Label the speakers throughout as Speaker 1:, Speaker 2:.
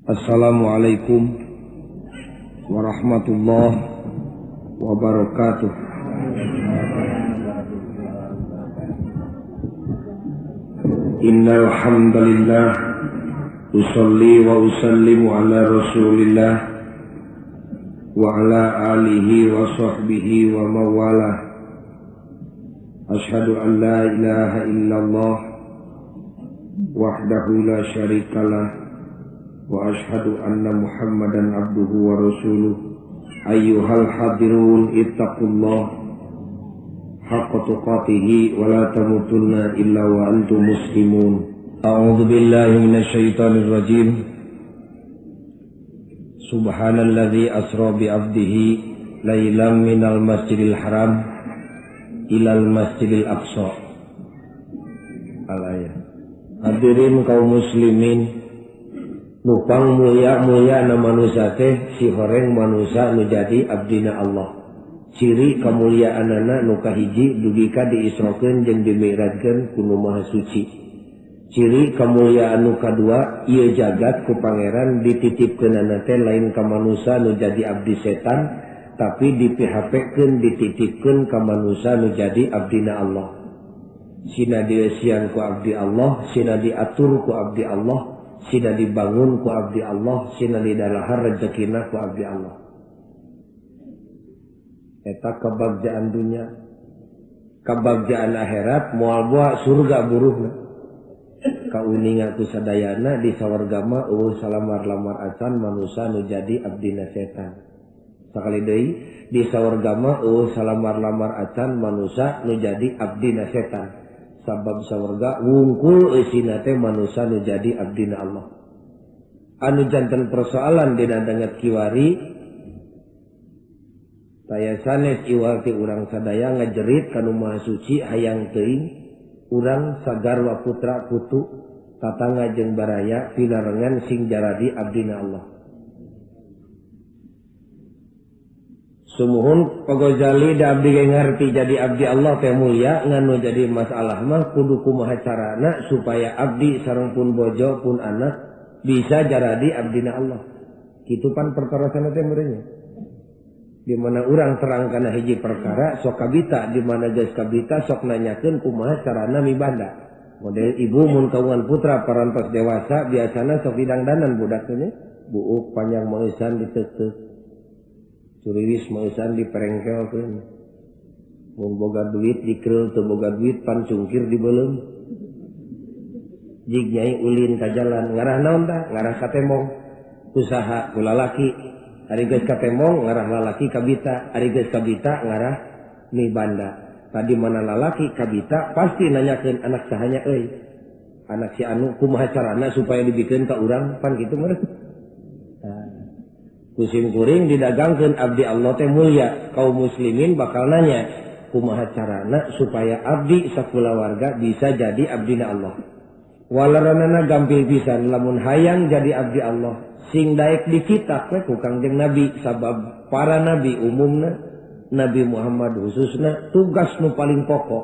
Speaker 1: Assalamualaikum warahmatullahi wabarakatuh. Innal hamdalillah usalli wa usallimu ala Rasulillah wa ala alihi wa sahbihi wa mawalah. Asyhadu an la ilaha illallah wahdahu la syarikalah wa asyhadu anna Muhammadan abduhu wa rasuluh. Ayyuhal hadirun ittaqullah haqqa tuqatihi wa la tamutunna illa wa antum muslimun. A'udzu billahi minasyaitonir rajim. Subhanalladzi asra bi 'abdihi lailan minal masjidil haram ilal masjidil aqsa. Al-ayat. Hadirin kaum muslimin, nupang mulia-mulia na manusia teh si horeng manusia nu jadi abdina Allah. Ciri kemuliaanana nu kahiji dugi ka diisrokeun jeung dimi'rajkeun ku Nu Maha Suci. Ciri kemuliaan nu kadua ieu jagat ku pangeran dititipkeunana teh lain ka manusia nu jadi abdi setan, tapi dipihapekeun dititipkeun ka manusia nu jadi abdina Allah. Sina dieusian ku abdi Allah, sina diatur ku abdi Allah, sina dibangun ku abdi Allah, sina didalahar rezekina ku abdi Allah. Eta kebagjaan dunia, kebagjaan akhirat moal boa surga buruhna. Kauninga ku sadayana di sawarga mah eueuh salamar-lamar acan manusia nu jadi abdina setan. Sakali deui di sawarga mah eueuh salamar-lamar acan manusia nu jadi abdina setan. Sabab sawarga wungkul eusina teh manusia nu jadi abdina Allah. Anu janten persoalan dina danget kiwari taya sanes iwal ti urang sadaya ngajerit ka Nu Maha Suci hayang teuing urang sagarwa putra putu tatangga jeung baraya pinarengan sing jaradi abdina Allah. Sumuhun Pak Gozali da abdi ge ngarti jadi abdi Allah teh mulia, nganu jadi masalah mah kudu kumaha carana supaya abdi sareng pun bojo pun anak bisa jaradi abdina Allah. Kitu pan perkara teh meureunnya. Di mana urang terang kana hiji perkara sok kabita, di mana geus kabita sok nanyakeun kumaha carana mibanda. Model ibu mun kaungan putra parantos dewasa biasana sok didangdanan budak teh buuk panjang meusan diteuteup. Curiwis meusan diperengkelkeun. Mun boga duit dikeul, teu boga duit pan cungkir dibeuleum. Jig nyai ulin ka jalan, ngarah naon tah? Ngarah ka tembong. Usaha ku lalaki. Ari geus ka tembong ngarah lalaki kabita, ari geus kabita ngarah mibanda. Tadi mana lalaki kabita pasti nanyakeun anak sahanya euy. Anak si anu kumaha carana supaya dibikeun ka urang pan kitu meureun. Kusim kuring didagangkeun abdi Allah teh mulia, kaum muslimin bakal nanya kumaha carana supaya abdi sakulawarga bisa jadi abdina Allah. Walaranana gampil pisan lamun hayang jadi abdi Allah sing daek dikitak we ku Kangjeng Nabi, sabab para nabi umumna, Nabi Muhammad khususna tugas nu paling pokok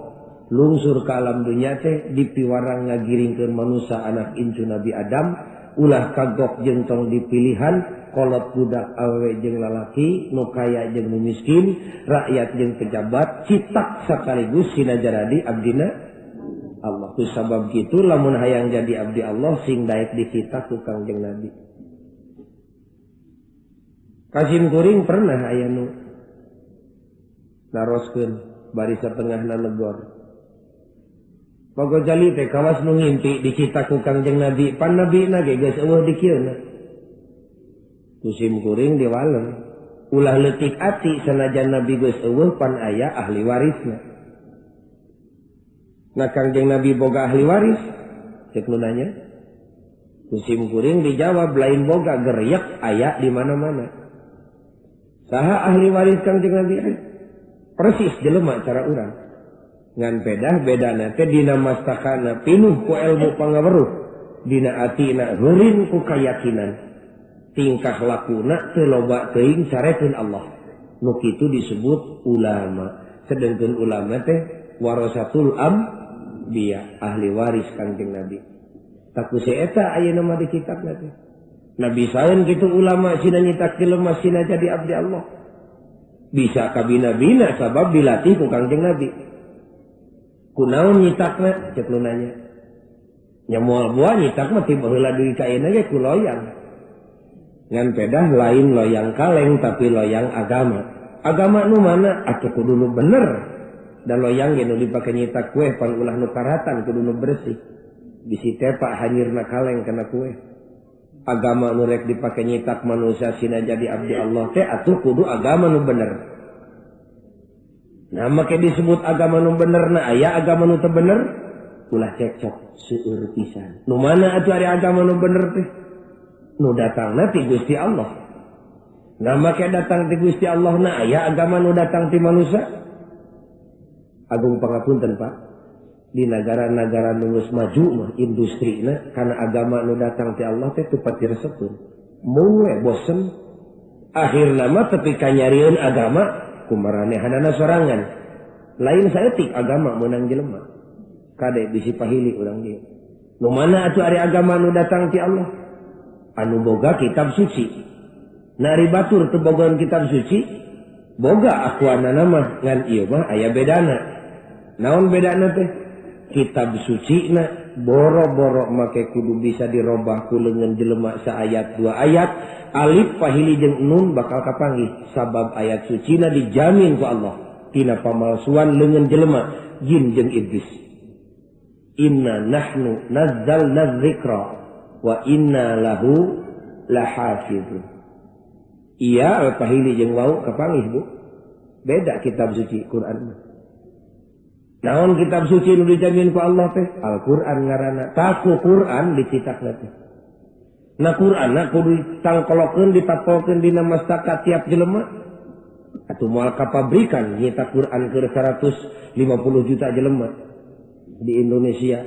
Speaker 1: lungsur ka alam dunya teh dipiwarang ngagiringkeun manusia anak incu Nabi Adam ulah kagok jeung tong dipilihan kolot budak awewe jeung lalaki, nu kaya jeung nu miskin, rakyat jeung pejabat, citak sekaligus sina jaradi abdina Allah. Ku sabab kitu lamun hayang jadi abdi Allah sing daek dikitak ku Kangjeng Nabi. Kasim kuring pernah aya nu naroskeun bari satengahna negor. Pak Gozali teh kawas nu ngimpi dikitak ku Kangjeng Nabi, pan nabina ge geus eueuh dikieuna. Kusim kuring diwaleng ulah leutik ati sanajan nabi geus eueuh pan aya ahli warisna. Nah Kangjeng Nabi boga ahli waris cek nu nanya. Kusim kuring dijawab lain boga gereyek aya di mana-mana. Saha ahli waris Kangjeng Nabi? Persis jelema cara urang. Ngan pedah bedana teh dina mastakana pinuh ku ilmu pangaweruh, dina atina heurin ku kayakinan. Tingkah lakuna teu loba teuing sarekeun Allah. Nu kitu disebut ulama. Sedengkeun ulama teh warasatul anbiya, ahli waris Kangjeng Nabi. Taku si eta ayeuna mah di kitabna teh. Nabi saeun kitu ulama sina nyitak jelema sina jadi abdi Allah. Bisa kabina-bina sabab dilatih ku Kangjeng Nabi. Kunaon nyitakna cek nu nanya. Nya moal buah nyitak mah ti baheula deui ka ayeuna ge ku loyang. Ngan pedah lain loyang kaleng tapi loyang agama. Agama nu mana atuh kudu nu bener. Dan loyang ge nu dipake nyitak kue pan ulah nu karatan kudu nu bersih. Bisi tepak hanyirna kaleng kana kue. Agama nu rek dipake nyitak manusia sina jadi abdi Allah teh atuh kudu agama nu bener. Nah make disebut agama nu bener na aya agama nu teu bener ulah cekcok seueur pisan. Nu mana atuh ari agama nu bener teh? Nu datangna ti Gusti Allah. Nah make datang ti Gusti Allah na aya agama nu datang ti manusia. Agung pangapunten Pak. Di negara-negara nu geus maju mah industrina kana agama nu datang ti Allah teh teu pati resepeun. Mung we bosen. Akhirna mah tepi ka nyarieun agama kumaranehanana sorangan. Lain saeutik agama meunang jelema. Kade bisi pahili urang dieu. Nu mana atuh ari agama nu datang ti Allah? Anu boga kitab suci. Na ari batur teu bogoan kitab suci, boga akuanana mah ngan ieu mah aya bedana. Naon bedana teh? Kitab suci na boro-boro make kudu bisa dirobah ku leungeun jelema saayat dua ayat alif pahili jeung nun bakal kapanggih sabab ayat suci na dijamin ku Allah tina pamalsuan leungeun jelema jin jeung iblis. Inna nahnu nazzalna dzikra wa inna lahu lahafizun. Iya pahili jeung wau kapanggih Bu. Beda kitab suci Quran. Naon kitab suci nu dijamin ku Allah teh? Al-Qur'an ngaranna. Taku Qur'an dicitakna teh. Na Qur'anna kudu ditangkolokeun ditapolkeun dina mastaka tiap jelema. Atuh moal ka pabrikan nyitak Qur'an keur 150 juta jelema di Indonesia.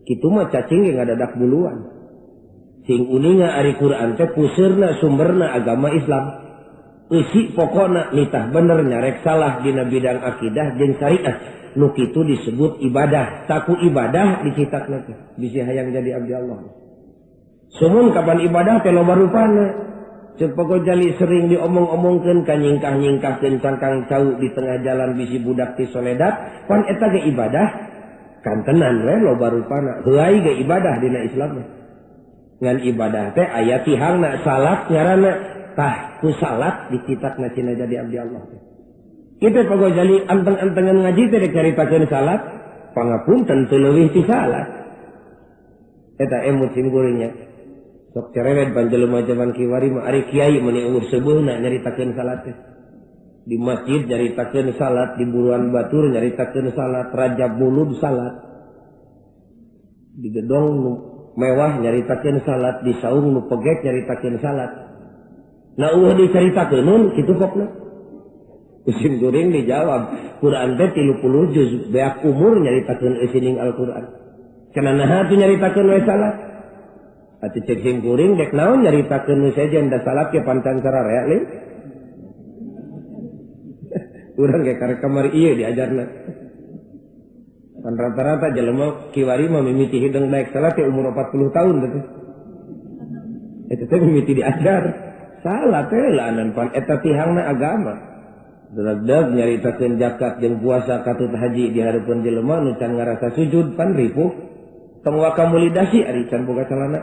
Speaker 1: Kitu mah cacing ge ngadadak buluan. Sing uninga ari Qur'an teh puseurna sumberna agama Islam. Eusi pokona nitah bener nyarek salah dina bidang akidah jeung syariah. Nu kitu disebut ibadah. Taku ibadah dicitakna teh bisi hayang jadi abdi Allah. Sumun kapan ibadah teh loba rupana. Ceuk Pak Gojali sering diomong-omongkeun ka nyingkah-nyingkahkeun cangkang cau di tengah jalan bisi budak ti soledat, pan eta ge ibadah kantenan we loba rupana. Heuay ge ibadah dina Islam mah. Ngan ibadah teh aya tihangna salat ngaranna. Tah ku salat dicitakna cina jadi abdi Allah teh. Kita Pak Gojali anteng-antengan ngaji teh rek caritakeun salat, pangapunten teu leuwih ti salat. Eta emut sim kuringnya. Sok cerewet panjelema jaman kiwari mah ari kiai meuni eueuh seubeuna nyaritakeun salat teh. Di masjid nyaritakeun salat, di buruan batur nyaritakeun salat, rajab mulud salat. Di gedong nu mewah nyaritakeun salat, di saung nu pegek nyaritakeun salat. Nah eueuh dicaritakeun kitu pokna. Kusim kuring dijawab, Quran teh 30 juz beak umur nyaritakeun eusining Al-Qur'an. Cenah naha tuh nyaritakeun we salat? Atuh cek sim kuring dek naon nyaritakeun nu sejen da salat ge pancan sararea leuh. Urang ge karek kamari ieu diajarna. Pan rata-rata jelema kiwari mah mimiti hidung daek salat teh umur 40 tahun teh. Eta teh mimiti diajar. Salat teh laanan pan eta tihangna agama. Dreg-dreg nyaritakeun zakat jeung puasa katut haji di hareupeun jelema nu can ngarasa sujud pan ripuh. Tong waka meuli dasi ari can boga calana.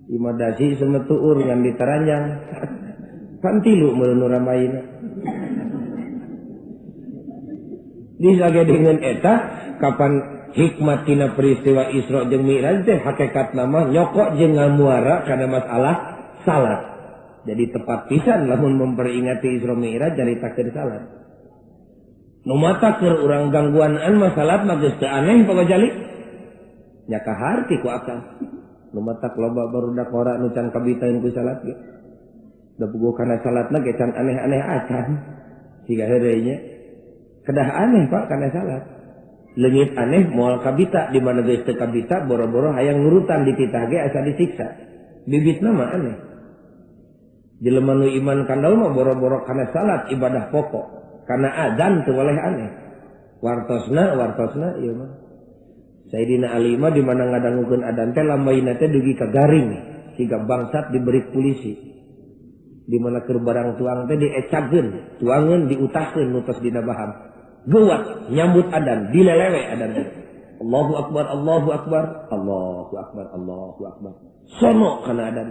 Speaker 1: Ima dasi semetuur ngan ditaranjang. Pan tilu meureun nu ramaina. Disage dengan eta kapan hikmat tina peristiwa Isra jeung Mi'raj teh hakikat nama nyokok jeung ngamuara kana masalah salat. Jadi tepat pisan lamun memperingati Isra Mi'raj caritakeun salat. Nu mata keur urang gangguanaan mah salat mah geus teu aneh Pak Gojali. Nya kaharti ku akal. Nu matak loba barudak ora nu can kabitaeun ku salat ge. Da puguh kana salatna ge can aneh-aneh acan. Siga heureuy nya. Kedah aneh Pak kana salat. Leungit aneh moal kabita di mana geus teu kabita boro-boro hayang nurutan dititah ge asa disiksa. Bibitna mah aneh. Jelema nu iman kandal mah boro-boro kana salat ibadah pokok, kana azan teu boleh aneh. Wartosna wartosna ieu mah. Sayyidina Ali mah di mana ngadangukeun adzan teh lambaina teh dugi ka garing. Siga bangsat diberi polisi. Di mana keur barang tuang teh diecakeun, tuangeun diutahkeun nu tos dina baham. Geuwat nyambut adan, dilelewe adan teh. Allahu akbar, Allahu akbar, Allahu akbar, Allahu akbar. Sono kana adan.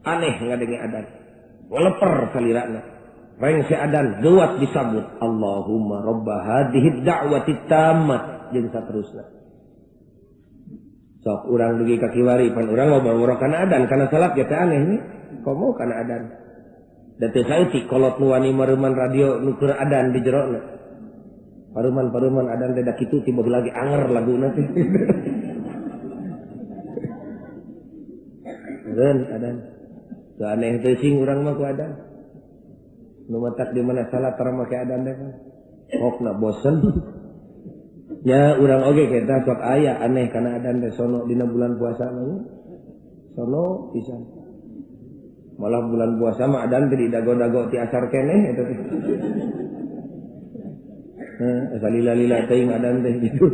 Speaker 1: Aneh ngadenge adan. Waleper salirana. Rengse adan geuwat disambut Allahumma robba hadhihi da'wati tammah jeung saterusna. Sok urang dugi ka kiwari pan urang mah boro kana adan kana salat ge teh aneh nih. Komo kana adan. Da teu saeutik kolot nu wani mareuman radio nu keur adan di jerona. Paruman-paruman adan teh da kitu tiba lagi anger laguna teh. Eureun adan. Teu aneh teu sing urang mah ku adan. Nu matak di mana salat tara make adan teh kan. Hokna bosen. Nya urang oge kita sok aya aneh kana adan teh sono dina bulan puasa mah. Sono pisan. Malah bulan puasa mah adan teh didago-dago ti asar keneh eta teh. Heh, asa lila-lila teuing adan teh gitu.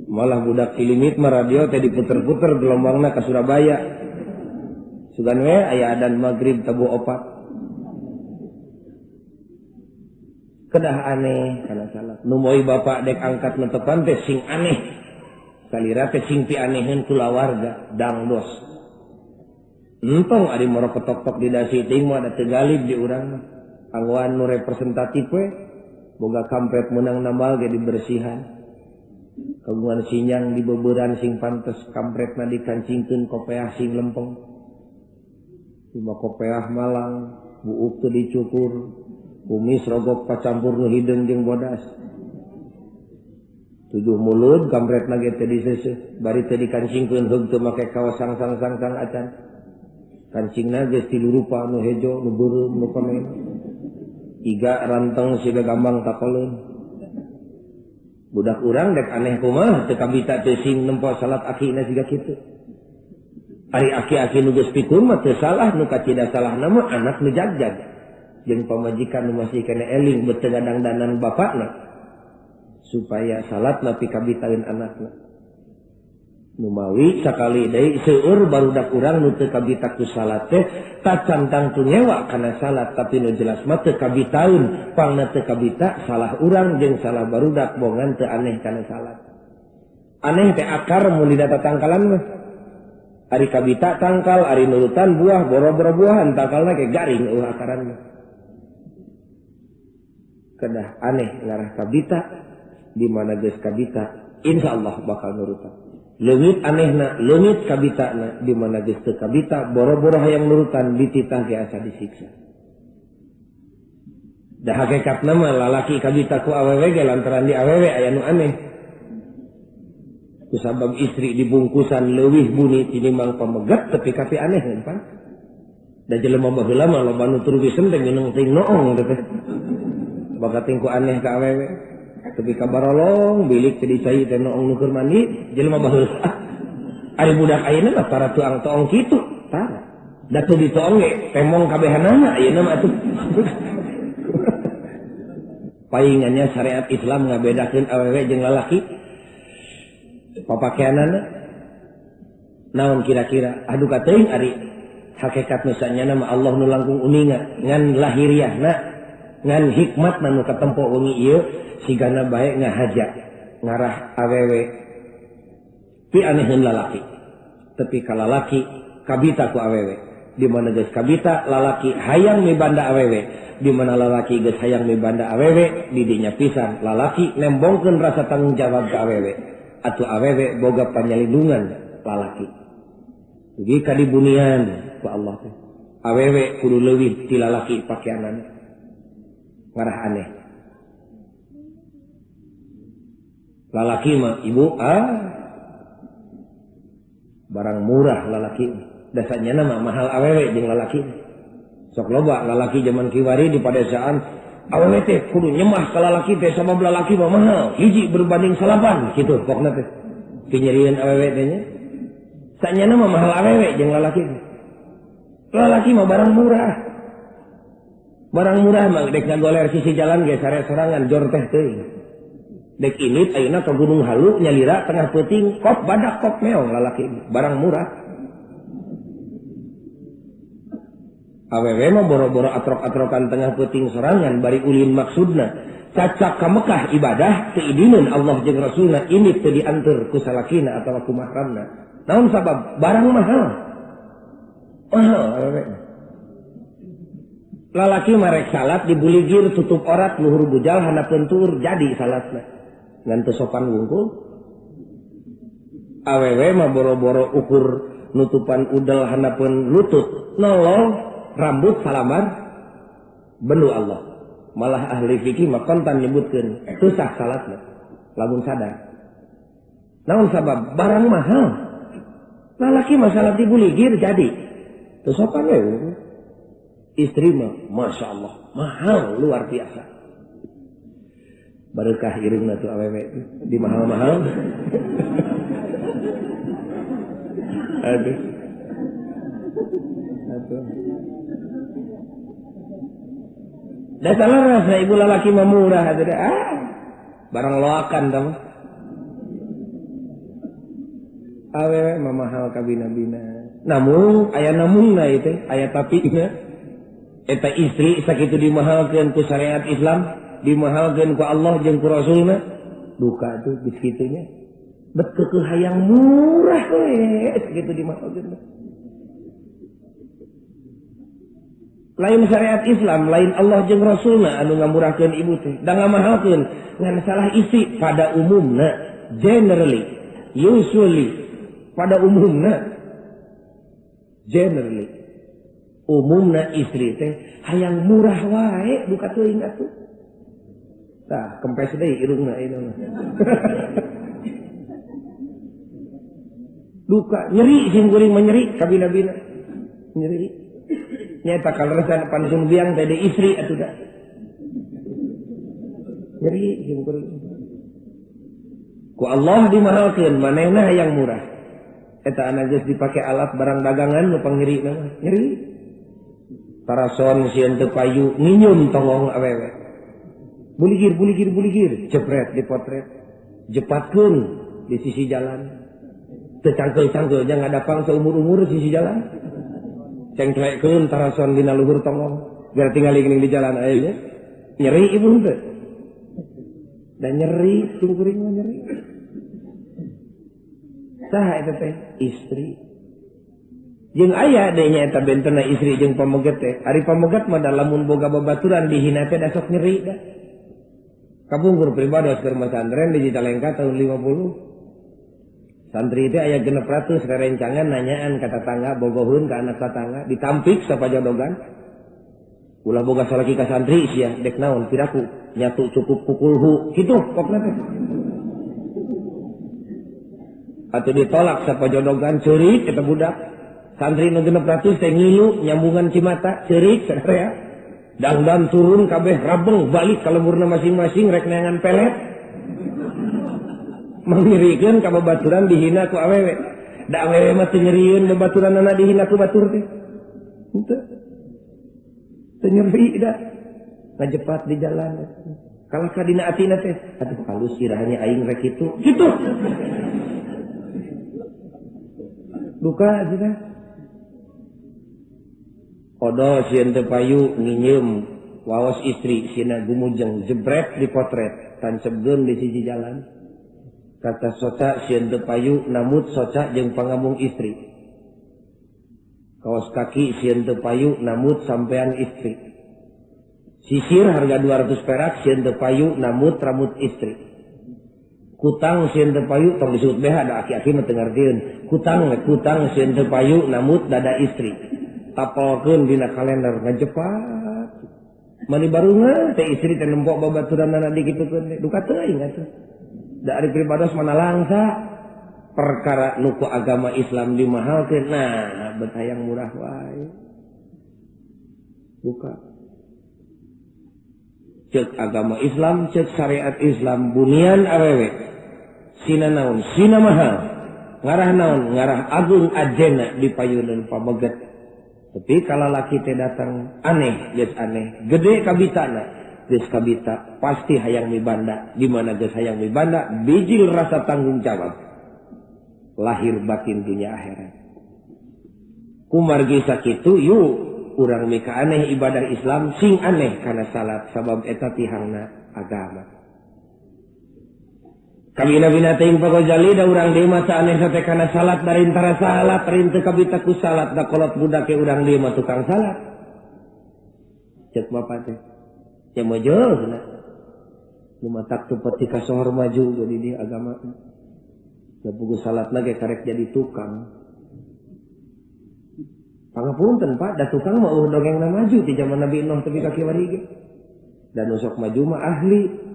Speaker 1: Malah budak kilimit mah radio teh diputer-puter gelombangna ka Surabaya. Sugan we aya adan magrib tabuh opat. Kedah aneh kana salat. Nu moy bapak dek angkat netepan teh sing aneh. Salira teh sing pianeheun kulawarga dangdos. Entong ari moro ketok-tok di dasi teuing mah da teu galib di urang mah. Anggoan nu representatif we boga kampret meunang nambal ge dibersihan. Kagungan sinyang dibeuberan sing pantes kampretna dikancingkeun kopeah sing lempeng. Lima kopeah malang, buuk teu dicukur. Kumis rogok pacampur nu hideung jeung bodas. Tujuh mulut kampretna ge teu diseuseuh, bari teu dikancingkeun heug teu make kaos sang-sang-sang acan. Kancingna geus tilu rupa nu hejo, nu beureum, nu koneng. Iga ranteng siga gambang takoleun. Budak urang dek aneh kumaha teu kabita teu sing nempo salat akina siga kitu. Ari aki-aki nu geus pikun mah teu salah, nu kacida salahna mah anak nu jagjag. Jeung pamajikan nu masih kena eling beuteung gadangdanan bapakna supaya salatna pikabitaeun anakna. Nu mawi sakali deui seueur barudak urang nu teu kabita ku salat teh tacan tangtu nyewa kana salat tapi nu jelas mah teu kabitaeun pangna teu kabita salah urang jeung salah barudak bongan teu aneh kana salat. Aneh teh akar mun didata tangkalan mah. Ari kabita tangkal, ari nurutan buah, boro-boro buahan tangkalna ke garing eueuh akaran mah. Kedah aneh ngarah kabita di mana geus kabita insyaallah bakal nurutan. Leungit anehna, leungit kabitana di mana geus teu kabita boro-boro hayang nurutan dititah ge asa disiksa. Da hakikatna mah lalaki kabita ku awewe ge lantaran di awewe aya nu aneh. Kusabab istri dibungkusan leuwih buni tinimbang pamegat tepi ka pi aneh pan. Da jelema baheula mah loba nu turwisem teh ngeuneng teuing noong teh. Bakating ku aneh ka awewe tepi ka barolong bilik teh dicai teh noong nu keur mandi jelema baheula. Ari budak ayeuna mah tara tuang toong kitu tara. Da teu ditoong ge temong kabehanana ayeuna mah atuh. Paingannya syariat Islam ngabedakeun awewe jeung lalaki. Papakeanana naon kira-kira aduh kateuing ari hakikat misalnya nama Allah nu langkung uninga ngan lahiriahna ngan hikmat nu katempo wengi ieu sigana bae ngahaja ngarah awewe pi aneheun lalaki tepi ka lalaki kabita ku awewe di mana geus kabita lalaki hayang mibanda awewe di mana lalaki geus hayang mibanda awewe di dinya pisan lalaki nembongkeun rasa tanggung jawab ka awewe atuh awewe boga panyalindungan lalaki dugi ka dibunian ku Allah teh awewe kudu leuwih ti lalaki pakeanana ngarah aneh. Lalaki mah ibu barang murah lalaki dasarnya mah mahal awewe jeung lalaki. Sok loba lalaki zaman kiwari di padesaan awewe teh kudu nyemah ka lalaki teh sabab lalaki mah mahal hiji berbanding salapan kitu pokna teh pinyerieun awewe teh nya. Sanyana mah mahal awewe jeung lalaki. Lalaki mah barang murah. Barang murah mah dek ngagoler sisi jalan ge sare sorangan jor teh teuing. Dek init ayeuna ka Gunung Halu nyalira tengah peuting kop badak kop meong lalaki barang murah. Awewe mah boro-boro atrok-atrokan tengah peuting sorangan bari ulin maksudna cacak ka Mekah ibadah teu idineun Allah jeung Rasulna ini teu dianteur ku salakina atawa ku mahramna. Naon sabab? Barang mahal. Mahal awewe. Lalaki marek salat dibuligir tutup orat luhur bujal handapeun tuur jadi salatna. Ngan teu sopan wungkul. Awewe mah boro-boro ukur nutupan udel handapeun lutut nolong rambut salamar bendu Allah. Malah ahli fikih mah kontan nyebutkeun susah salatna lamun sadar. Naon sabab? Barang mahal. Lalaki mah salat dibuligir jadi teu sopan we. Istri mah Masya Allah mahal luar biasa. Barokah irungna tuh awewe di mahal-mahal. Aduh. Aduh. Da salah rasa ibu lalaki mah murah atuh ah. Barang loakan tah mah. Awewe mah mahal kabina-bina. Namun aya namungna ieu teh, aya tapina. Eta istri sakitu dimahalkeun ku syariat Islam, dimahalkeun ku Allah jeung ku Rasulna, duka tuh geus kitu nya. Bet keukeuh hayang murah we sakitu dimahalkeun. Lain syariat Islam, lain Allah jeung Rasulna anu ngamurahkeun ibu teh, da ngamahalkeun ngan salah isi pada umumna, generally, usually, pada umumna, generally, umumna istri teh hayang murah wae duka teuing atuh. Tah, kempes deui irungna ieu mah. Duka nyeri sim kuring mah nyeri kabina-bina. Nyeri. Nyata kaleresan pansun biang teh deui istri atuh da. Nyeri sim kuring. Ku Allah dimahalkeun manehna hayang murah. Eta anak geus dipake alat barang dagangan nu pangnyerina mah. Nyeri. Tarason sieun teu payu nginyum tongong awewe. Buligir buligir buligir jepret dipotret. Jepatkeun di sisi jalan. Teu cangkeul-cangkeul nya ngadapang saumur-umur sisi jalan. Cengklekkeun tarason dina luhur tongong biar tinggal geuning di jalan aya nya. Nyeri ibu henteu. Da nyeri sim kuring mah nyeri. Saha eta teh? Istri. Jeung aya deui nya eta bentena istri jeung pameget teh. Ari pameget mah da lamun boga babaturan dihina teh da sok nyeri da. Kapungkur pribados keur masantren di Cicalengka tahun 50. Santri teh aya 600 rerencangan nanyaan ka tatangga bogoheun ka anak tatangga ditampik sapajodogan. Ulah boga salaki ka santri sia dek naon piraku nyatu cukup kukulhu kitu pokna teh. Atuh ditolak sapajodogan ceurik eta budak. Santri nu 600 teh ngilu nyambungan cimata ceurik sadaya. Dangdan turun kabeh rabeng balik ka lemburna masing-masing rek neangan pelet. Mangnyerikeun ka babaturan dihina ku awewe. Da awewe mah teu nyerieun babaturanana dihina ku batur teh. Henteu. Teu nyeri da. Ngajepat di jalan. Kalah ka dina atina teh, aduh halus irahnya aing rek kitu. Kitu. Duka cenah. Odo sieun teu payu nginyeum waos istri sina gumujeng jebret dipotret tancebkeun di sisi jalan. Kata soca sieun teu payu namut soca jeung pangamung istri. Kaos kaki sieun teu payu namut sampean istri. Sisir harga 200 perak sieun teu payu namut ramut istri. Kutang sieun teu payu tong disebut BH da aki-aki mah teu ngartieun. Kutang kutang sieun teu payu namut dada istri. Tapelkeun dina kalender ngajepat. Mani barungan teh istri teh nempok babaturanana dikitukeun teh duka teuing atuh. Da ari pribados mana langsa perkara nu ku agama Islam dimahalkeun nah bet hayang murah wae. Duka. Cek agama Islam, cek syariat Islam bunian awewe. Sina naon, sina mahal. Ngarah naon, ngarah agung ajena di payuneun pameget. Tapi kalau laki teh datang aneh, geus aneh, gede kabitana, geus kabita pasti hayang mibanda. Di mana geus hayang mibanda, bijil rasa tanggung jawab. Lahir batin dunia akhirat. Kumargi sakitu yuk Urang mika aneh ibadah Islam sing aneh kana salat sabab eta tihangna agama. Kabina-bina teuing Pak Gozali da urang deui mah aneh sate kana salat dari antara salat rinteu kabita ku salat da kolot budak ke urang deui mah tukang salat. Cek bapak teh. Ya mojo cenah. Nu matak teu peti kasohor maju jadi di agama. Da pugu salatna ge karek jadi tukang. Pangapunten Pak, da tukang mah eueuh dongengna maju ti zaman Nabi Nuh tepi ka kiwari ge. Da nu sok maju mah ahli.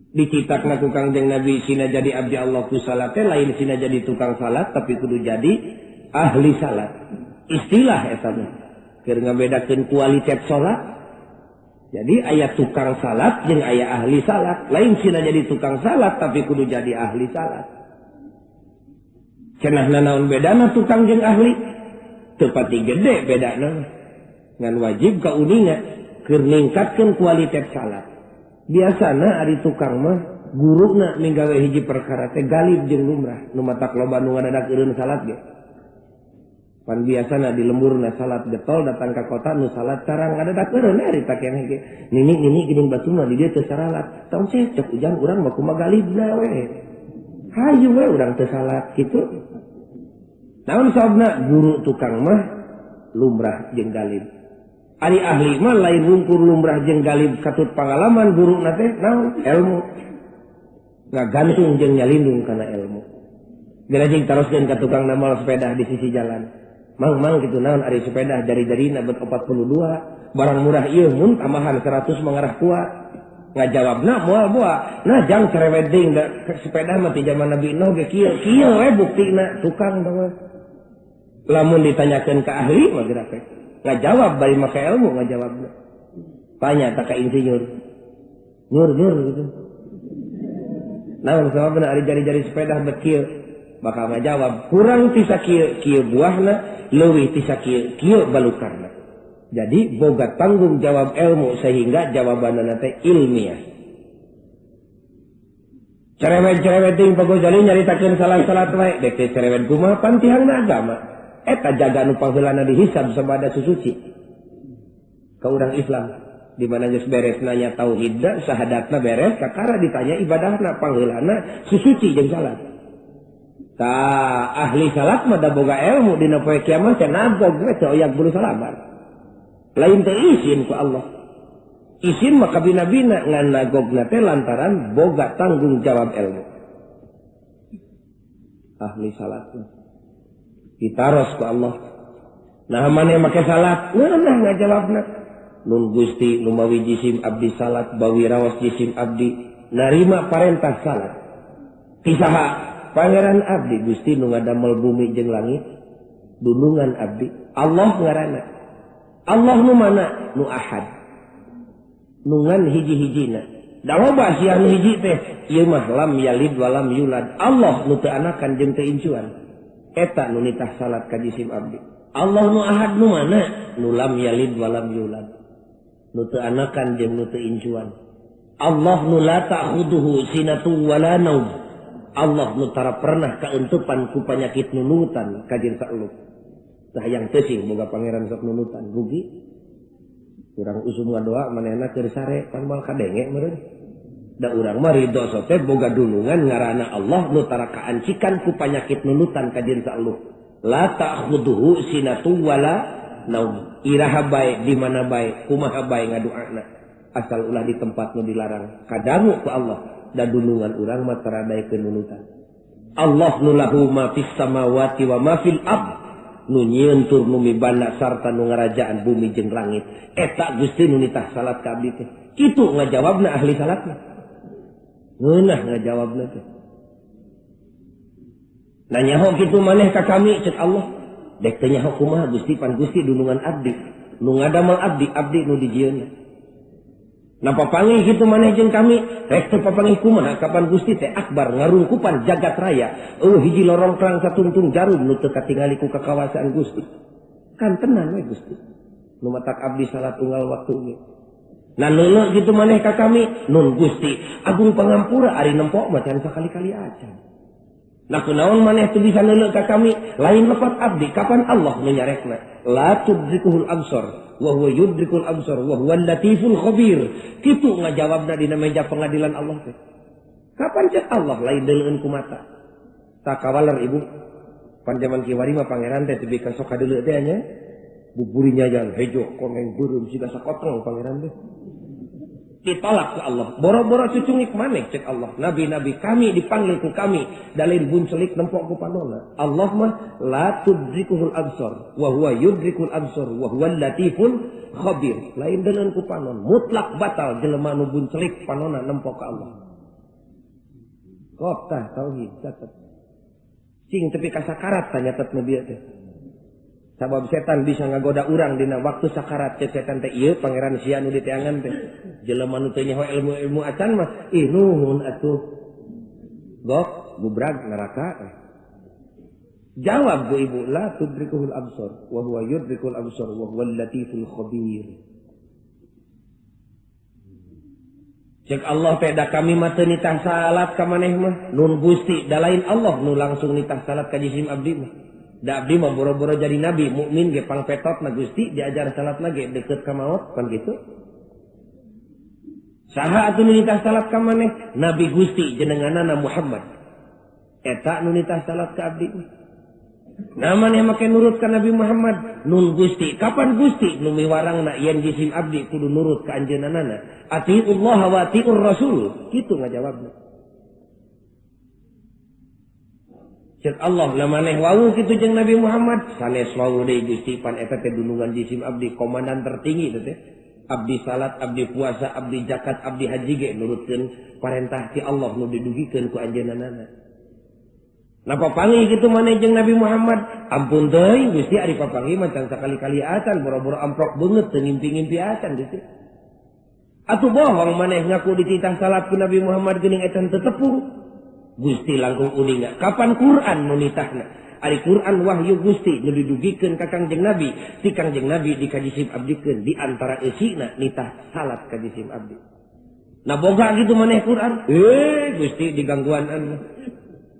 Speaker 1: Dicitakna ku Kangjeng Nabi sina jadi abdi Allah ku salat teh lain sina jadi tukang salat tapi kudu jadi ahli salat. Istilah eta mah keur ngabedakeun kualitas salat. Jadi aya tukang salat jeung aya ahli salat. Lain sina jadi tukang salat tapi kudu jadi ahli salat. Cenah naon bedana tukang jeung ahli? Teu pati gede bedana. Ngan wajib kauninga keur ningkatkeun kualitas salat. Biasana ari tukang mah guruna minggawe hiji perkara teh galib jeung lumrah. Nu matak loba nu ngadadak eureun salat ge. Pan biasana di lemburna salat getol datang ka kota nu salat carang ngadadak eureun ari ta keneh ge. Nini-nini geuning batu mah di dieu teu saralat. Tong cecok ujang urang mah kumaha galibna we. Hayu we urang teu salat kitu. Naon sababna guru tukang mah lumrah jeung galib. Ari ahli mah lain wungkur lumrah jeung galib katut pangalaman guruna teh naon ilmu. Ngagantung jeung nyalindung kana ilmu. Geura jeung taroskeun ka tukang namal sepeda di sisi jalan. Mang-mang kitu naon ari sepeda jari-jarina bet 42, barang murah ieu mun tambahan 100 mangarah kuat. Ngajawabna moal boa. Nah jang cerewet deui sepeda mah ti zaman Nabi Nuh ge kieu. Kieu we buktina tukang mah. Lamun ditanyakeun ka ahli mah geura teh. Ngajawab bari make ilmu ngajawabna. Tanya tak ka insinyur. Nyur-nyur gitu. Naon sababna ari jari-jari sepeda bet kieu? Bakal ngajawab kurang ti sakieu kieu buahna, leuwih ti sakieu kieu balukarna. Jadi boga tanggung jawab ilmu sehingga jawabanna teh ilmiah. Cerewet-cerewet deui Pak Gozali nyaritakeun salah-salat wae, dek teh cerewet kumaha pan tihangna agama. Eta jaga nu pangheulana dihisab sabada susuci. Ka urang Islam di mana geus beres nanya tauhidna, syahadatna beres, kakara ditanya ibadahna pangheulana susuci jeung salat. Tah ahli salat mah da boga ilmu dina poe kiamat teh nagog we teh oyak bulu salabar. Lain teh izin ku Allah. Izin mah kabina-bina ngan nagogna teh lantaran boga tanggung jawab ilmu. Ahli salat ditaros ku Allah. Nah maneh make salat, ngeunah ngajawabna. Nun Gusti numawi jisim abdi salat, bawi raos jisim abdi narima parentah salat. Ti saha? Pangeran abdi Gusti nu ngadamel bumi jeung langit, dunungan abdi. Allah ngaranna. Allah nu mana? Nu ahad. Nu ngan hiji-hijina. Da loba sia nu hiji teh, ieu mah lam yalid wa lam yulad. Allah nu teu anakan jeung teu incuan. Eta nu nitah salat ka jisim abdi. Allah nu ahad nu mana? Nu lam yalid wa lam yulad. Nu teu anakan jeung nu teu incuan. Allah nu la ta'khuduhu sinatu wa la naum. Allah nu tara pernah kaentepan ku panyakit nunutan ka jeung saelup. Tah hayang teu sing boga pangeran sok nunutan rugi. Urang usum ngadoa manehna keur sare pan moal kadenge meureun. Da urang mah ridho sote boga dunungan ngaranna Allah nu tara kaancikan ku panyakit nunutan ka jeung saelup. La ta'khuduhu sinatu wala naum. Iraha bae di mana bae kumaha bae ngadoana asal ulah di tempat nu dilarang kadangu ku Allah. Da dunungan urang mah tara daekeun nunutan. Allah nu lahu ma fis samawati wa ma fil ard. Nu nyieun tur nu mibana sarta nu ngarajaan bumi jeung langit. Eta Gusti nu nitah salat ka abdi teh. Kitu ngajawabna ahli salatna. Ngeunah ngajawabna teh. Nah nyaho kitu maneh ka kami cek Allah. Dek teh nyaho kumaha Gusti pan Gusti dunungan abdi. Nu ngadamel abdi, abdi nu dijieunna. Nah papanggih kitu maneh jeung kami, rek teu papanggih kumaha kapan Gusti teh akbar ngarungkupan jagat raya. Eueuh hiji lorongklang satungtung jarum nu teu katingali ku kakawasaan Gusti. Kan tenan we Gusti. Nu matak abdi salat unggal waktu ge. Nah leuleuh kitu maneh ka kami, nun Gusti agung pangampura ari nempok mah can sakali-kali acan. Nah kunaon maneh teu bisa neuleuh ka kami lain lepat abdi kapan Allah nu nyarekna la tudrikuhul absar wa huwa yudrikul absar wa huwal latiful khabir. Kitu ngajawabna dina meja pengadilan Allah teh. Kapan cek Allah lain deuleueun ku mata. Tak kawaler ibu. Pan jaman kiwari mah pangeran teh tebi ka sok kadeuleu teh nya. Buburinya yang hejo koneng beureum siga sakoteng pangeran teh. Ditolak ke Allah. Boro-boro cucungik maneh cek Allah. Nabi-nabi kami dipanggil ku kami dalin buncelik nempok ku panona. Allah mah la tudrikuhul absar wa huwa yudrikul absar wa huwal latiful khabir. Lain dengan ku panon, mutlak batal jelema nu buncelik panona nempok ka Allah. Kop tah tauhid catet. Cing tepi ka sakarat tah nyatet nu bieu teh. Sabab setan bisa ngagoda urang dina waktu sakarat cek setan teh ieu pangeran sia nu diteangan teh. Jelema nu teu nyaho ilmu-ilmu acan mah ih nuhun atuh. Gok bubrag neraka. Jawab bu ibu la tudrikuhul absar wa huwa yudrikul absar wa huwal latiful khabir. Cek Allah teh da kami mah teu nitah salat ka maneh mah nun Gusti da lain Allah nu langsung nitah salat ka jisim abdi mah. Da abdi mah boro-boro jadi nabi mukmin ge pangpetot na Gusti diajar salat lagi deket ka maot pan kitu. Saha atuh nu nitah salat ka maneh? Nabi Gusti jenenganana Muhammad. Eta nu nitah salat ka abdi mah. Nah maneh make nurut ka Nabi Muhammad nun Gusti. Kapan Gusti nu miwarangna yen jisim abdi kudu nurut ka anjeunna? Atiullah wa atiur rasul. Kitu ngajawabna. Cek Allah lah maneh wau kitu jeung Nabi Muhammad sanes wau deui Gusti pan eta teh dunungan jisim abdi komandan tertinggi teh. Abdi salat, abdi puasa, abdi zakat, abdi haji ge nurutkeun parentah ti Allah nu didugikeun ku anjeunna. Napa panggih kitu maneh jeung Nabi Muhammad? Ampun teuing Gusti ari papanggih mah can sakali-kali acan boro-boro amprok beungeut teu ngimpi-ngimpi acan Gusti. Atuh bohong maneh ngaku dititah salat ku Nabi Muhammad geuning eta teu tepung. Gusti langkung uninga kapan Quran nu nitahna? Ari Quran wahyu Gusti nu didugikeun ka Kangjeng Nabi, ti Kangjeng Nabi dikajisim abdikeun di antara eusina nitah salat ka jisim abdi. Nah boga kitu maneh Quran? Gusti digangguan anu.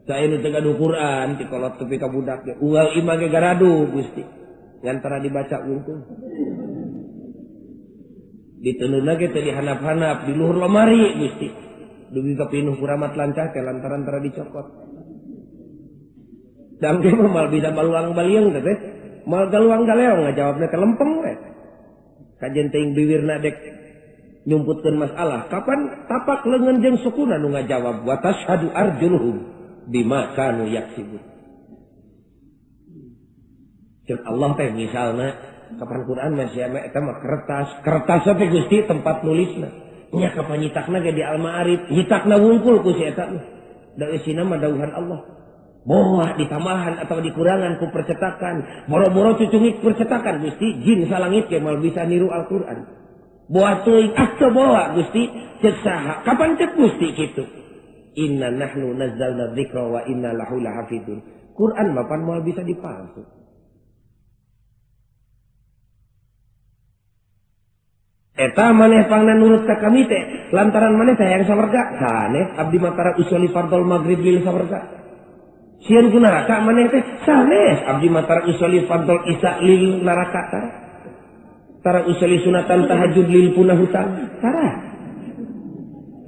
Speaker 1: Saya nu teu gaduh Quran ti kolot tepi ka budak ge. Unggal imah ge garadu Gusti. Ngantara dibaca wungkul. Diteununa ge teu dihanap-hanap di luhur lemari Gusti. Dugi ka pinuh kuramat lancah teh lantaran tara dicokot. Dang ge mah mal bisa baluang balieung teh. Mal galuang galeong ngajawabna teh lempeng we. Kajen teuing biwirna dek nyumputkeun masalah. Kapan tapak leungeun jeung sukuna nu ngajawab wa tashhadu arjuluhum bima kanu yaksibun. Cek Allah teh misalna kapan Quran masih ame eta mah kertas, kertas teh Gusti tempat nulisna. Nya kapan nyitakna ge di Al-Ma'arif, nyitakna wungkul ku si eta mah. Da eusina mah dawuhan Allah. Boa ditambahan atau dikurangan ku percetakan, boro-boro cucungik percetakan Gusti, jin salangit ge moal bisa niru Al-Qur'an. Boa teuing ah teu boa Gusti, cek saha? Kapan cek Gusti kitu? Inna nahnu nazzalna dzikra wa inna lahu lahafidun. Quran mah pan moal bisa dipalsu. Eta maneh pangna nurut ka kami teh lantaran maneh teh hayang sawarga. Sanes abdi mah tara usoli fardhol maghrib lil sawarga. Sieun ku neraka maneh teh sanes abdi mah tara usoli fardhol isya lil neraka tara. Tara usoli sunatan tahajud lil punah hutang tara.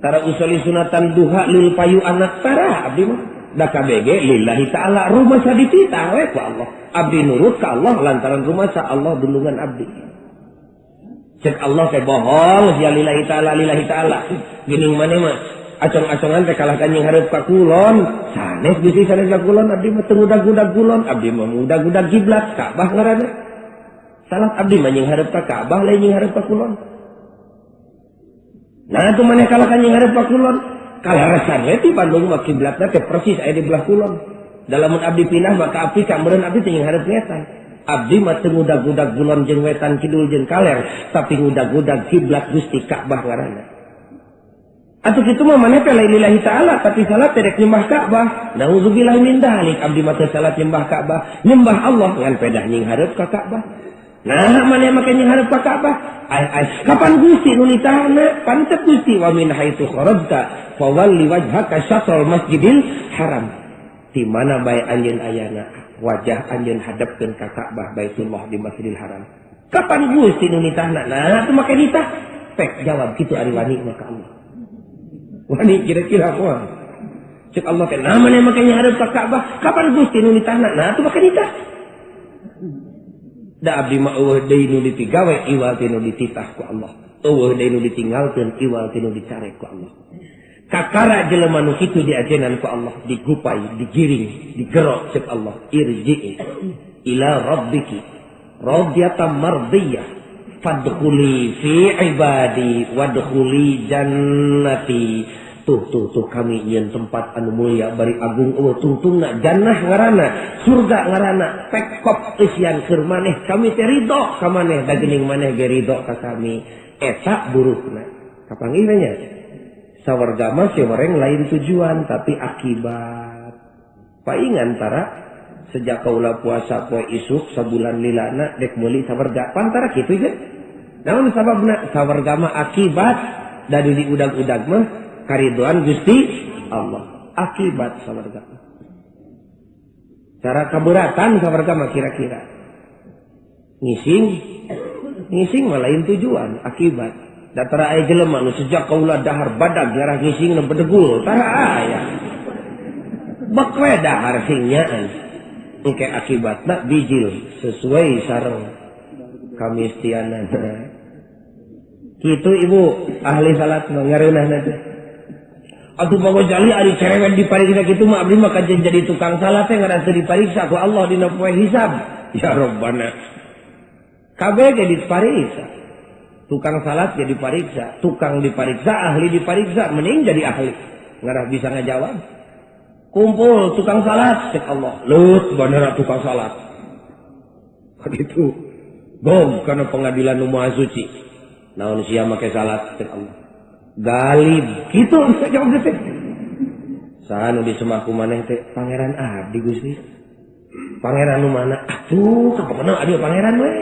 Speaker 1: Tara usoli sunatan duha lil payu anak tara abdi mah. Da KBG lillahi ta'ala rumah sa dititah we ku Allah. Abdi nurut ka Allah lantaran rumah sa Allah dulungan abdi. Cek Allah teh bohong ya lillahi ta'ala lillahi ta'ala. Geuning maneh mah acong-acongan teh kalah ka nyinghareup ka kulon. Sanes Gusti sanes ka kulon abdi mah teu ngudag-ngudag kulon, abdi mah ngudag-ngudag kiblat Ka'bah ngaranna. Salat abdi mah nyinghareup ka Ka'bah lain nyinghareup ka kulon. Nah atuh maneh kalah ka nyinghareup ka kulon. Kalarasan we ti Bandung mah kiblatna teh persis aya di belah kulon. Da lamun abdi pindah mah ka Afrika meureun abdi teh nyinghareup ngetan. Abdi mah teu ngudag-ngudag kulon jeung wetan kidul jeung kaler, tapi ngudag-ngudag kiblat Gusti Ka'bah ngaranna. Atuh kitu mah maneh teh lain lillahi ta'ala tapi salat teh rek nyembah Ka'bah. Nauzubillah min dzalik abdi mah teu salat nyembah Ka'bah, nyembah Allah ngan pedah nyinghareup ka Ka'bah. Nah maneh make nyinghareup ka Ka'bah? Ai ai kapan Gusti nu nitahna? Pantep Gusti wa min haitsu kharajta fawalli wajhaka syatrul masjidil haram. Di mana bae anjeun ayana wajah anjeun hadapkeun ka Ka'bah Baitullah di Masjidil Haram. Kapan Gusti nu nitahna? Nah atuh make nitah. Pek jawab kitu ari wani mah ka Allah. Wani kira-kira kumaha? Cek Allah teh nah maneh make nyahadep ka Ka'bah, kapan Gusti nu nitahna? Nah atuh make nitah. Da abdi mah eueuh deui nu dipigawe iwal ti nu dititah ku Allah. Eueuh deui nu ditinggalkeun iwal ti nu dicarek ku Allah. Kakara jelema nu kitu diajenan ku Allah, digupai, digiring, digerok cek Allah, irji'i ila rabbiki radiyatan mardiyah fadkhuli fi ibadi wadkhuli jannati. Tuh tuh tuh kami nyeun tempat anu mulia bari agung eueuh tungtungna jannah ngaranna, surga ngaranna, pekop eusian keur maneh kami teh ridho ka maneh da geuning maneh ge ridho ka kami. Eta buruhna. Kapanggih nya? Sawarga mah si horeng lain tujuan tapi akibat. Paingan tara sejak kaula puasa poe isuk sabulan lilana dek meuli sawarga. Pantara kitu je. Naon sababna? Sawarga mah akibat dari diudag-udag mah karidoan Gusti Allah. Akibat sawarga. Cara keberatan sawarga mah kira-kira. Ngising, ngising mah lain tujuan, akibat. Datara aya jelema nu sejak kaula dahar badag ngarah ngising nu bedegul, tara aya. Bek we dahar sing nyaan. Engke akibatna bijil sesuai sareng kamistianana. Kitu ibu ahli salat mah ngareunahna teh. Atuh Pak Gojali ari cerewet dipariksa kitu mah abdi mah kajen jadi tukang salat teh ngarah teu dipariksa ku Allah dina poe hisab. Ya Rabbana. Kabeh ge dipariksa. Tukang salat jadi dipariksa, tukang dipariksa, ahli dipariksa, mending jadi ahli. Ngarah bisa ngajawab. Kumpul tukang salat, cek Allah. Lut bener tukang salat. Begitu. Gom karena pengadilan nu maha suci. Naon sia make salat cek Allah. Galib kitu jawab teh. Saha nu disemah ku maneh teh pangeran abdi Gusti. Pangeran nu mana? Atuh kapan abdi pangeran we.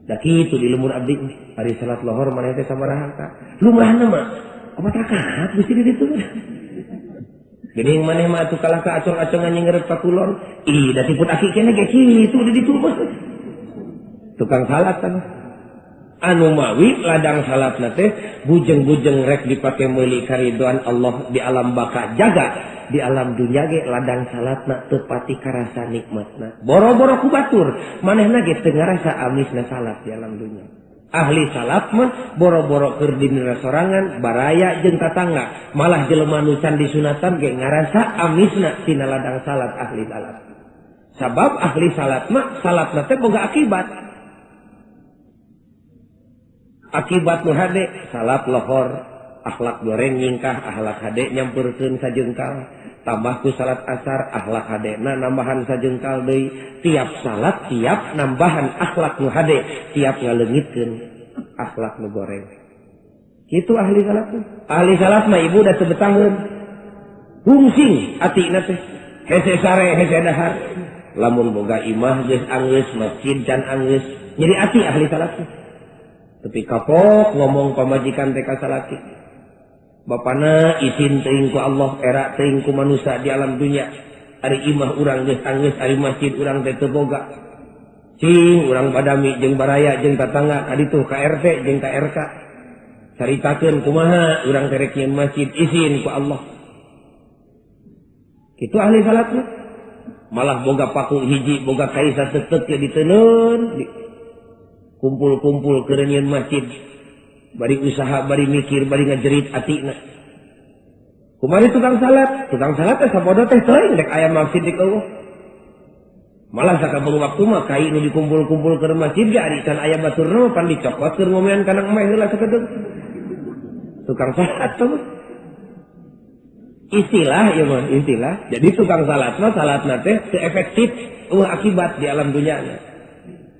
Speaker 1: Da kitu di lemur abdi hari salat lohor maneh teh sabaraha ka. Lumrahna mah opat rakaat Gusti di ditu. Geuning maneh mah atuh kalah ka acong-acongan nyingerep ka kulon. Ih da tiput aki keneh ge kitu di ditu mah. Tukang salat kan. Anu mawi ladang salatna teh bujeng-bujeng rek dipake meuli karidoan Allah di alam baka jaga di alam dunya ge ladang salatna teu pati karasa nikmatna. Boro-boro ku batur manehna ge teu ngarasa amisna salat di alam dunya. Ahli salat mah boro-boro keur dina sorangan baraya jeung tatangga malah jelema nu can disunatan ge ngarasa amisna tina ladang salat ahli salat. Sabab ahli salat mah salatna teh boga akibat. Akibat nu hade salat lohor akhlak goreng nyingkah akhlak hade nyampurkeun sajengkal tambah ku salat asar akhlak hadena nambahan sajengkal deui tiap salat tiap nambahan akhlak nu hade tiap ngaleungitkeun akhlak nu goreng. Kitu ahli salat teh. Ahli salat mah ibu da teu betaheun hungsing atina teh hese sare hese dahar lamun boga imah geus anggeus masjid can anggeus nyeri ati ahli salat teh. Tapi kapok ngomong pamajikan teh ka salaki. Bapana izin teuing ku Allah, era teuing ku manusia di alam dunia. Ari imah urang geus anggeus, ari masjid urang teh teu boga. Cing urang badami jeung baraya jeung tatangga ka ditu ka RT jeung ka RK. Caritakeun kumaha urang teh rek nyeun masjid izin ku Allah. Kitu ahli salat mah. Malah boga paku hiji, boga kai satetek ge diteunun. Kumpul-kumpul keur nyieun masjid. Bari usaha, bari mikir, bari ngajerit atina. Kumari tukang salat teh sapodo teh teuing rek aya masjid di eueuh. Malah sakabeng waktu mah kai nu dikumpul-kumpul keur masjid ge ari can aya baturna mah pan dicokot keur ngomean kana emeh heula sakedeung. Tukang salat tuh. Istilah ieu mah, istilah. Jadi tukang salat mah salatna teh teu efektif eueuh akibat di alam dunyana.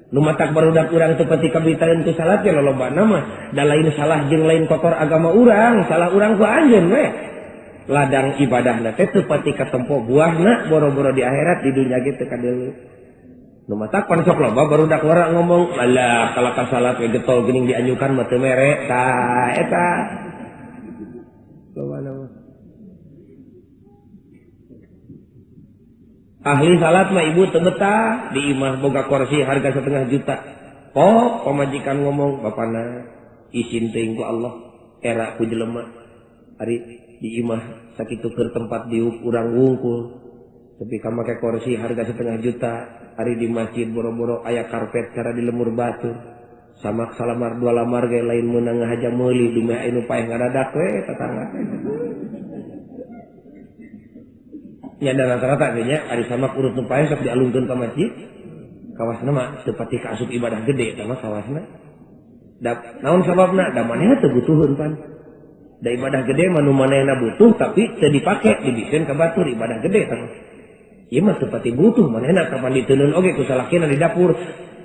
Speaker 1: Nu matak barudak urang teu pati kabitaeun ku salat ge lolobana mah da lain salah jeung lain kotor agama urang, salah urang ku anjeun we. Ladang ibadahna teh teu pati katempo buahna boro-boro di akhirat di dunya ge teu kadeuleu. Nu matak pan sok loba barudak ora ngomong, alah kalah ka salat we getol geuning dianyukan mah teu mere tah eta. Lobana mah. Ahli salat mah ibu teu betah di imah boga kursi harga 500 juta. Oh, pamajikan ngomong bapana isin teuing ku Allah era ku jelema. Ari di imah sakitu keur tempat diuk urang wungkul. Tapi ka make kursi harga 500 juta, ari di masjid boro-boro aya karpet cara di lemur batur. Samak salamar dua lamar ge lain meunang ngahaja meuli dumeh anu paeh ngadadak we tetangga. Nya da rata-rata ge nya ari samak urut nu paeh sok dialungkeun ka masjid. Kawasna mah teu pati kaasup ibadah gede eta mah kawasna. Da naon sababna? Da manehna teu butuheun pan. Da ibadah gede mah nu manehna butuh tapi teu dipake dibikeun ka batur ibadah gede eta mah. Ieu mah teu pati butuh manehna kapan diteunun oge ku salakina di dapur.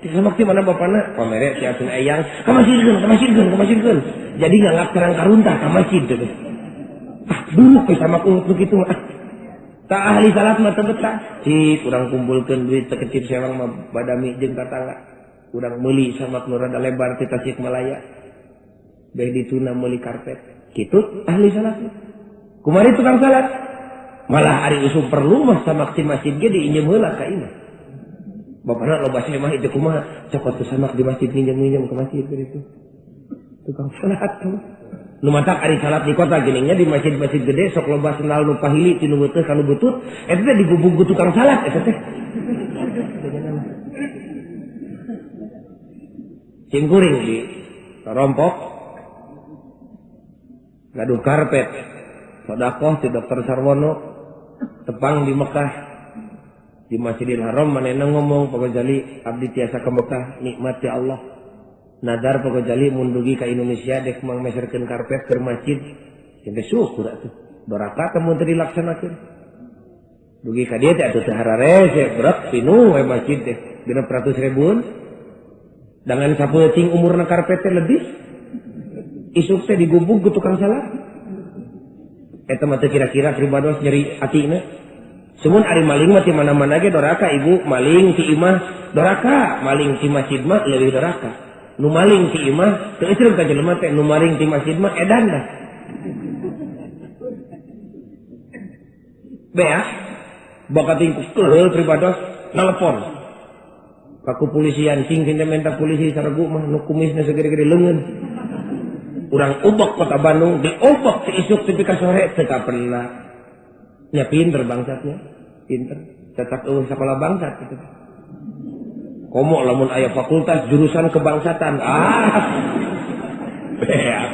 Speaker 1: Samak ti mana bapana? Pamere si Asun Eyang, ka masjidkeun, ka masjidkeun, ka masjidkeun. Jadi nganggap terang karuntah ka masjid teh. Ah, buruk we samak urut nu kitu mah. Tak ahli salat mah teu betah. Cik urang kumpulkeun duit sakecip sewang mah badami jeung tatangga. Urang meuli samak nu rada lebar ti Tasikmalaya. Beh dituna meuli karpet. Kitu ahli salat. Kumari tukang salat. Malah ari usum perlu mah samak ti masjid ge diinjem heula ka imah. Bapana loba mah itu kumaha cokot teu samak di masjid nginjem-nginjem ke masjid gitu. Tukang salat tuh. Nu matak ari salat di kota geuning nya di masjid-masjid gede sok loba sendal nu pahili ti nu beuteung ka nu butut eta teh digubug ku tukang salat eta teh. Cing kuring di rompok gaduh karpet sedekah ti Dokter Sarwono tepang di Mekah. Di Masjidil Haram manehna ngomong Pak Ghazali abdi tiasa ke Mekah nikmat ya Allah. Nadar Pak Ghazali mun dugi ka Indonesia dek mangmeserkeun karpet ke masjid. Sampai syukur atuh. Doraka teh mun teu dilaksanakeun. Dugi ka dieu teh atuh teu hararese berat pinuh we masjid teh 600 ribuan. Dangan sapeuting umurna karpet teh lebih. Isuk teh digubug ku tukang salat. Eta mah teu kira-kira pribados nyeri atina. Sumun ari maling mah ti mana-mana ge doraka ibu, maling ti imah doraka, maling ti masjid mah leuwih doraka. Nu maling ti imah teu eureun ka jelema teh, nu maling ti masjid mah edan dah. Bea bakating keheul pribados telepon. Ka kepolisian cing teh menta polisi saregu mah nu kumisna sagede-gede leungeun. Urang ubek kota Bandung, diubek ti isuk tepi ka sore teu kapenna. Ya pinter bangsatnya, pinter. Tetap eueuh sakola bangsat gitu. Komo lamun aya fakultas jurusan kebangsatan. Ah. Beak.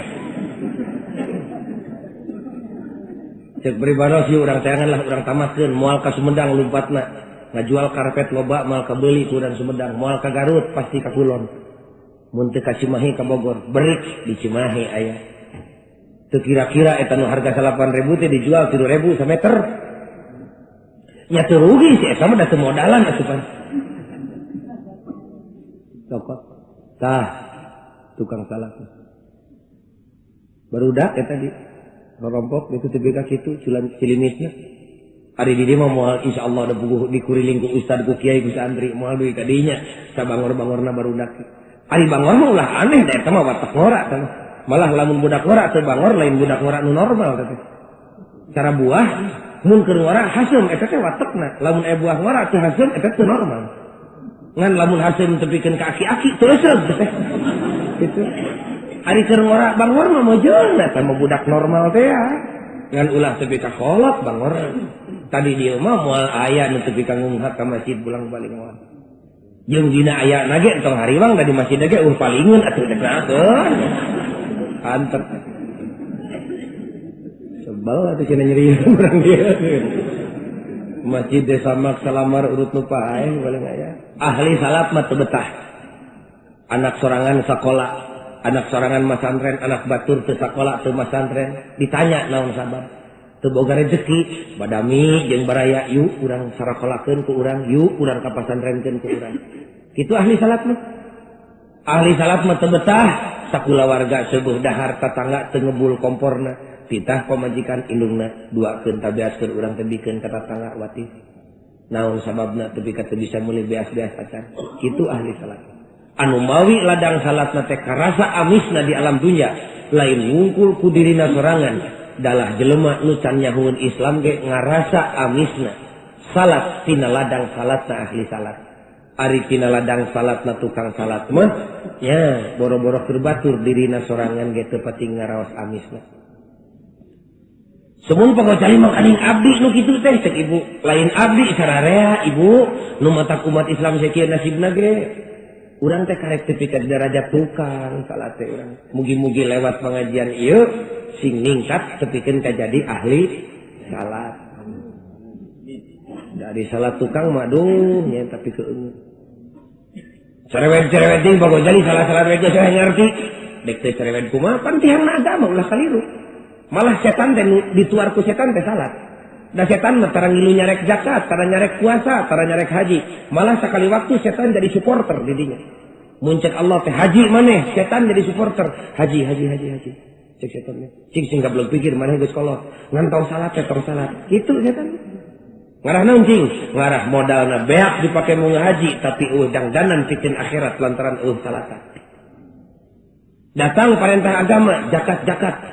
Speaker 1: Cek pribados ieu urang teangan lah urang tamatkeun moal ka Sumedang lumpatna. Ngajual karpet loba moal kabeuli ku urang Sumedang, moal ka Garut pasti ka Kulon. Mun teu ka Cimahi ka Bogor, berik di Cimahi aya. Teu kira-kira eta nu harga 8.000 teh dijual 3.000 sameter. Nya teu rugi si eta mah da teu modalan atuh pan. Cokot. Tah tukang salat. Barudak eta di rorompok itu teu ka kitu culan cilimisna. Ari di dieu mah moal insyaallah da buguh dikuriling ku ustad ku kiai ku santri moal duit ka dinya sabangor-bangorna barudak. Ari bangor mah ulah aneh da eta mah watak ngora tah. Malah lamun budak ngora teu bangor lain budak ngora nu normal teh. Cara buah mun keur ngora haseum eta teh watekna. Lamun aya buah ngora teu haseum eta teu normal. Ngan lamun haseum tepikeun ka aki-aki teu euseum teh. Kitu. Ari keur ngora bangor mah mojeun eta mah budak normal teh ya. Ngan ulah tepi ka kolot bangor. Tadi dieu mah moal aya nu tepi ka ngunghak ka masjid bulang-balik moal. Jeung dina aya na ge entong hariwang da di masjid ge eueuh palingeun atuh teh nakeun. Anter. Sebel atuh cenah nyeri urang dieu. Masjid desa mak salamar urut nu paeh paling aya. Ahli salat mah teu betah. Anak sorangan sakola, anak sorangan masantren, anak batur teu sakola teu masantren, ditanya naon sabab. Teu boga rezeki, badami jeung baraya yuk urang sarakolakeun ku urang, yuk urang ka pasantrenkeun ku urang. Kitu ahli salat mah. Ahli salat mah teu betah. Sakulawarga seueuh dahar tatangga teu ngebul komporna titah pamajikan indungna duakeun tabeaskeun urang teh bikeun ka tatangga watif naon sababna tepi ka teu bisa meuli beas-beas acan kitu ahli salat anu mawi ladang salatna teh karasa amisna di alam dunya lain wungkul ku dirina sorangan dalah jelema nu can nyahueun Islam ge ngarasa amisna Salat tina ladang salatna ahli salat. Ari tina ladang salatna tukang salat mah nya boro-boro keur batur dirina sorangan ge teu pati ngaraos amisna. Semun Pak Gojali mah kaning abdi nu kitu teh cek ibu. Lain abdi sararea ibu nu matak umat Islam sakieu nasibna ge. Urang teh karek tepi ka derajat tukang salat teh urang. Mugi-mugi lewat pengajian ieu sing ningkat tepikeun ka jadi ahli salat. Dari salat tukang mah duh nya tapi keungeut. Cerewet-cerewet jeung Pak Gojali salah-salah we geus ngarti. Dek teh cerewet kumaha pan tihangna agama ulah kaliru. Malah setan teh dituar ku setan teh salat. Da setan mah tara ngilu nyarek zakat, tara nyarek puasa, tara nyarek haji. Malah sakali waktu setan jadi supporter di dinya. Mun cek Allah teh haji maneh, setan jadi supporter. Haji, haji, haji, haji. Cek setan teh. Cing sing goblok pikir maneh geus kolot. Ngan tong salat teh tong salat. Kitu setan. Ngarah naon cing? Ngarah modalna beak dipake mau ngahaji tapi eueuh dangdanan pikeun akhirat lantaran eueuh salatan. Datang perintah agama zakat-zakat.